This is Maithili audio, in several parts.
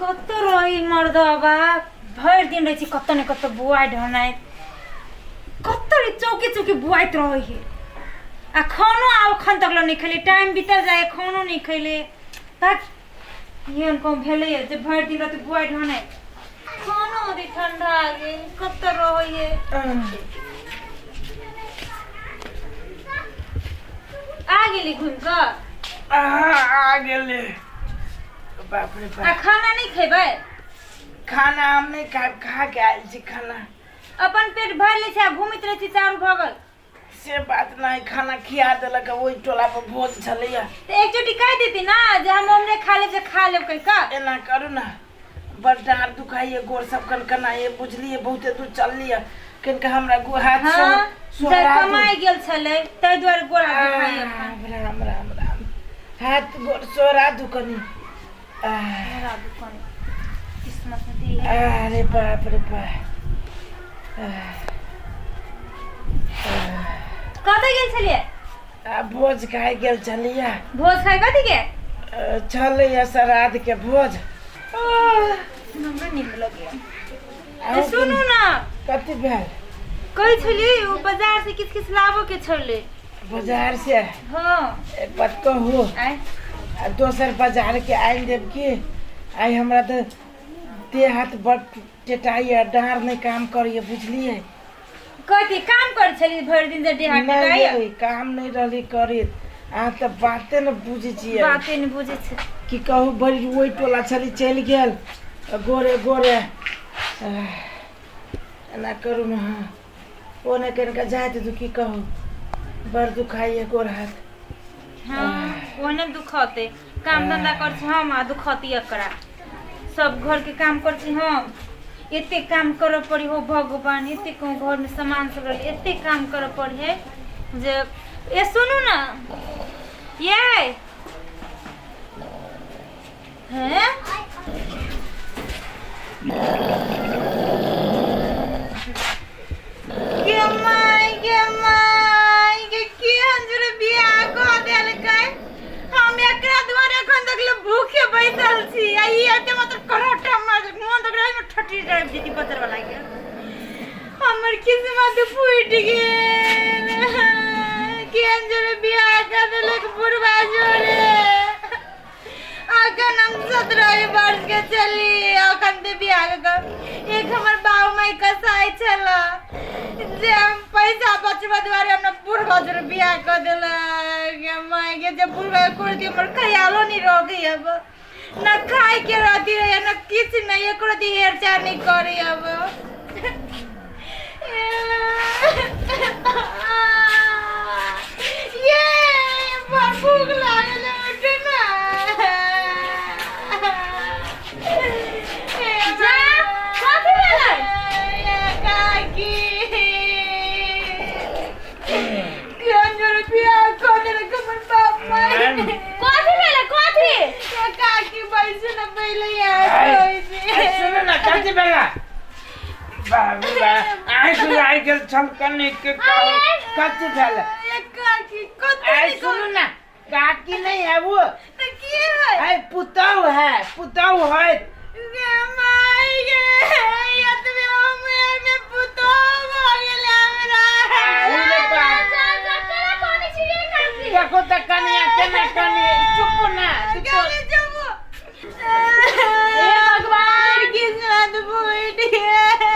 कतऽ रही मर्दबा भरि दिन रहै छी कतऽ ने कतऽ बुआइ ढनाइत कतऽ रे चौके चौके बुआइत रहै है आ खानो आब एखन तक नहि खेले टाइम बीतल जाए खानो नहि खेले तक एहन कहूँ भेलैए जे भरि दिन रहतै बुआइ ढनाइत खानो अभी ठंडा गेल कतऽ रहै है आ गेली घुमि कऽ आ गेलै बाप रे आ बाप खाना नहि खेबै खाना हम नहि खायब खा के आयल छी खाना अपन पेट भरि लै छै आ घुमैत रहै छै चारू भगल से बात नहि खाना खिया देलक ओहि टोला पर भोज छलैया तऽ एकचोटि कहि देती ना जे हम ओमरे खा लेब से खा लेब कहि कऽ एना करू ने बड़ डाँड़ दुखाइए गोड़ सब कनकनाइए बुझलिए बहुते दूर चललिए कनिका हमरा गो हाथ हाँ सोहरा जब कमाइ गेल छलै ताहि दुआरे गोड़ हाथ दुखाइए राम राम राम राम हाथ गोड़ सोहरा दू कनी आह, हमरा दुकान किस्मत में दिए अरे बाप रे बाप आह, कतऽ गेल छलियै आ भोज खाइ गेल छलियै भोज खाइ कथी के छलैया श्राद्ध के भोज हमरा नीक लगैया अहूँ सुनू ना कथी भेल कहै छलियै ओ बाजार से किछु किछु लाबऽ के छलै बाजार से हाँ एक बात कहू आय आ दोसर बाजार के आनि देब की आइ हमरा तऽ देह हाथ बड़ टेटाइए डाँड़ नहि काम करैए बुझलियै कथी काम करै छली भरि दिन जे देह हाथ नहि टेटाइए नहि काम नहि रहली करैत अहाँ तऽ बाते ने बुझै छियै बाते नहि बुझै छै की कहू बड़ी ओहि टोला छली चलि गेल आ गोरे गोरे आह, एना करू ने अहाँ ओने कनिका जाइत दू की कहू बड़ दुखाइए गोर हाथ हाँ ओहने दुखते काम धंधा कर छी हम आ दुखती एकरा सब घर के काम कर छी हम एते काम करऽ पड़ी हो भगवान एते कहूँ घर में सामान सब रहल एते काम करऽ पड़ी है जे ए सुनू ना ये हैं गे माय गे माय गे की अंजुर बियाह कऽ देलकै हम एकरा दुआरे एखन तक ले भूखे बैसल छी आ ई एते मतलब करोटा मार मोन तक रहे में ठटी जाय जेती बजर वाला के हमर किस्मत फूटि गेल की अंजुर बियाह कऽ देलक बुढ़वा जोरे अखन हम 17 वर्ष के छली अखन ते बियाह के एक हमर बाबू माई कसाई छल जे हम पैसा बचबा दुआरे हमरा बुढ़वा जोरे बियाह कऽ देलक माय के जे बुढ़वा कर दी हमर ख्यालो नहीं रह गई अब न खाए के रहती रहे न किछु नहीं एको रति हेर चार नहीं करे अब ये बड़ भूख लागल है उठू ना जा, कथी भेलै? ये काकी केहन जोर बियाह कऽ देलक हमर बाप माय कथी भेलै कथी ये काकी बैसू ना पहिले यार सुनू ना कथी भेला बाबू बा आँखि लागि गेल छल कनि के कहू कथी भेल ये काकी कथी आइ सुनू ना काकी नहीं है वो तऽ की है आइ पुतहु है पुतहु है गे माय गे एतबे उमेर में पुतोह भऽ गेल हमरा आहि रे बाप जा जा केना कहने छियै काकी देखो तऽ कनिया केना कनिया चुप ना तू तो केने चुप हे भगवान किस्मत फूट गेल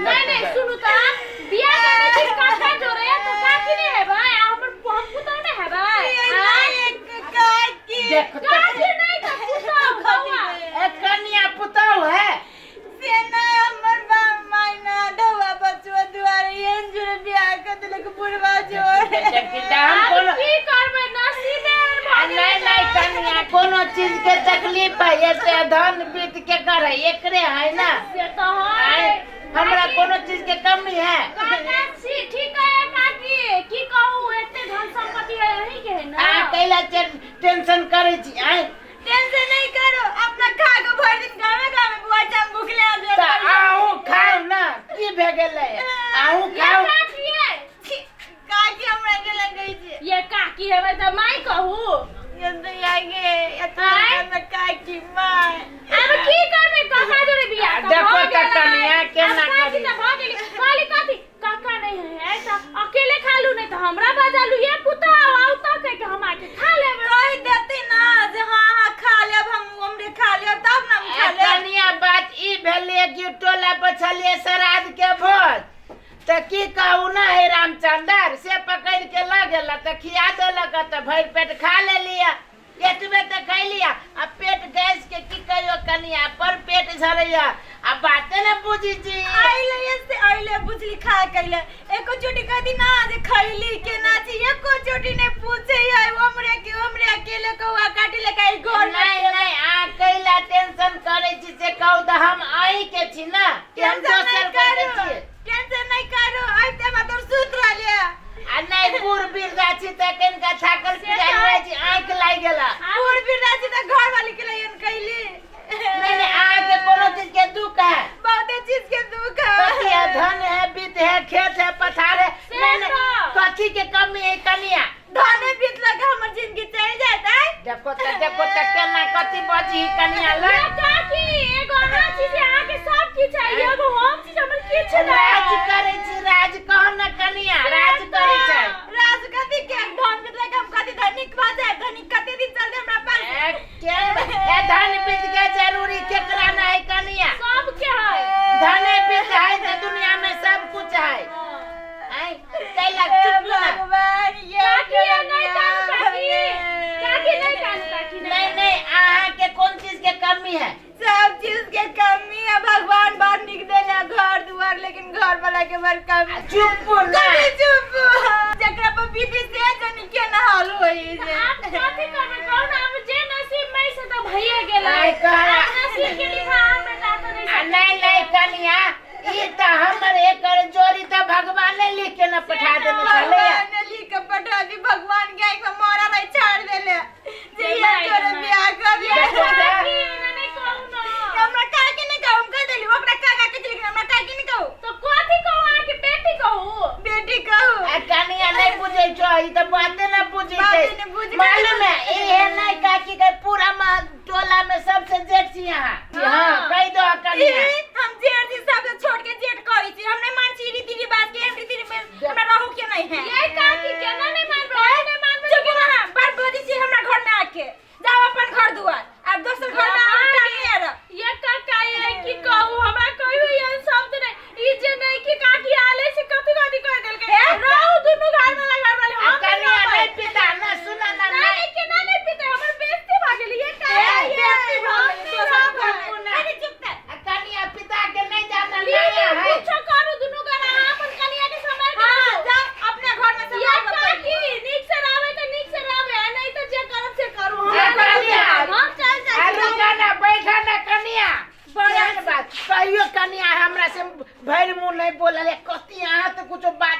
नहीं नहीं सुनू त बियाह करने छी काका जोरे तो काकी नहीं है भाई आ हमर हम पुतौ नहीं है भाई काकी देखो तऽ काकी नहीं त पुतौ बौआ ए कनिया पुतहु है से नहि हमर बाप माय ना ढौआ बचुआ दुआरे एहन जोरे बियाह कऽ देलक बुढ़वा जोरे देखी तऽ हम आब कोनो की करबै नसीबे एहन आ भऽ गेलै नहीं नहीं कनिया कोनो चीज के तकलीफ है एते धन बीत के करे एकरे है ना से तऽ आय, है हमरा कोनो चीज के कमी है काका छी ठीक है काकी की कहू एते धन संपत्ति है अहीं के है ना आ कैला टेंशन करे छी आय टेंशन नहीं करो अपना खा के भर दिन गावे गावे बुआ जाम भूखले आ तऽ अहूँ खाउ ना की भए गेलै अहूँ ये खाउ काकी है काकी हमरा के लगै छै ये काकी हेबै तऽ माय कहू ये तो आगे ये तो आय? हमरा काकी माय आब की के लऽ गेल तऽ खिया देलक तऽ भरि पेट खा लेलियै एतबे तऽ खैलियै आ पेट गैस के की कहियो कनिया पर पेट झरैया आ बाते ने बुझी छी। आइले से आइले बुझली खा कैले एको चोटी कह दी ना जे खैली के ना छी एको चोटी नहीं पूछे है हमरे के हमरे अकेले कौआ काटे ले काई घर में। नहीं नहीं, आ कैला टेंशन करै छी से कहू तऽ हम अहीं के छी ना कि हम टेंशन दोसर नहीं के करू छियै। टेंशन नहीं करू आइते मतलब सुत रहले। आ नहीं बूढ़ वृद्धा छी तऽ कनिका थाकल पिरायल रहै छी, आँखि लागि गेला। बूढ़ वृद्धा छी तऽ घर वाली के लिए कैली। नहीं नहीं, अहाँके कोनो चीज के दुख है? बहुते चीज के दुख है। कथी है? धन है, वित्त है, खेत है, पथार है। नहीं नहीं, कथी के कमी है कनिया? धने बीत लगे हमर जिंदगी चल जात है। देखो त देखो त केना कथी बजी कनिया ले। काकी एगो अहाँ छी जे अहाँके सब किछु है, एगो हम छी जे हमर किछु नहि। राज करै छी, राज कह न कनिया, राज करै छै। राज कथी के? धन बीत लगे हम कथी धनिक भऽ जाए? धनिक कते दिन चलते हमरा पास? ए, के ए धन बीत के जरूरी केकरा नहीं कनिया? सबके है। धने बीत है त दुनिया में सब कुछ है। आय कैला चुप ना। भगवान ये काकी ये नहीं कानू काकी, काकी नहीं कानू काकी। नहीं नहीं, अहाँ के कोन चीज के कमी है? सब चीज के कमी है। भगवान बड़ निक देले घर दुआर, लेकिन घर वाला के बड़ कमी। चुप ना। कभी चुप जकरा पर बीती से जनी के ना हाल होई जे। आप कथी करबै कहू ना, अब जे नसीब में से तऽ भइए गेलै। आइ कह आब नसीब के लिखा हम बेटा तऽ नहीं आ सकैत नहीं छियै। नहीं कनिया, ई तऽ हमर एकर जोड़ी तऽ भगवाने लिख के न पठा देने छलै। भगवान ने लिख के पठा दी, भगवान के आँख में मोरा नहीं छाड़ देले जे ये नहीं, तोरे नहीं। बियाह कर दिया। काकी एना नहीं कहू ना। हमरा काकी नहीं कहू, हम कह देली ओकरा काका के, लेकिन हमरा काकी नहीं कहू। तो कथी कहू अहाँके? बेटी कहू? बेटी कहू। आ कनिया नहीं बुझै छौ, ई तऽ बाते न बुझै छै। बाते नै बुझै। मालूम है इहे नहीं काकी के पूरा टोला में सबसे जेठ छी अहाँ। हाँ कहि दो कनिया। ई, हम जेठ जी सबसे छोड़ के जेठ कहै छी। हम नहीं मान छी रीति रिवाज के, हम रीति रिवाज हमरा रहू के नहीं है। ये काकी केना नहीं मानबै? नहीं मानबै? चुप रहा, बार बजी छी हमरा घर में आके। जाओ अपन घर दुआर, अब दोसर घर में आउ टांगे आर। ये काका ये की कहू, हमरा कहियो ये शब्द नहीं ई जे नहीं कि काकी आले से कथी कथी कह देलकै। रहू दुनू घर वाला घर वाले आ हम कनिया नहीं नहीं पिता ना सुना ना। नहीं नहीं केना नहीं पिता? हमर बेइज्जती भऽ गेल। ये काका ए, ये बेइज्जती भऽ हम गेल, नहीं दोसर रहबै। घर में। अरे चुप कर। आ कनिया पिता के नहीं जानल ये नया है। कुछो करू दुनू घर अहाँ अपन कनिया के सम्हारि के हाँ, राखू। जाओ अपने घर में ये संभाल लो काकी पहिले। नीक से रहबै तऽ नीक से रहबै आ नहीं तऽ जे करब से करू। हम ए, कनिया। हम चल आ जाइ छी। रुका ना, बैठा ना कनिया। केहन बात कहियो कनिया, हमरा से भरि मुँह नहीं बोलल कथी अहाँ तऽ कुछो बात।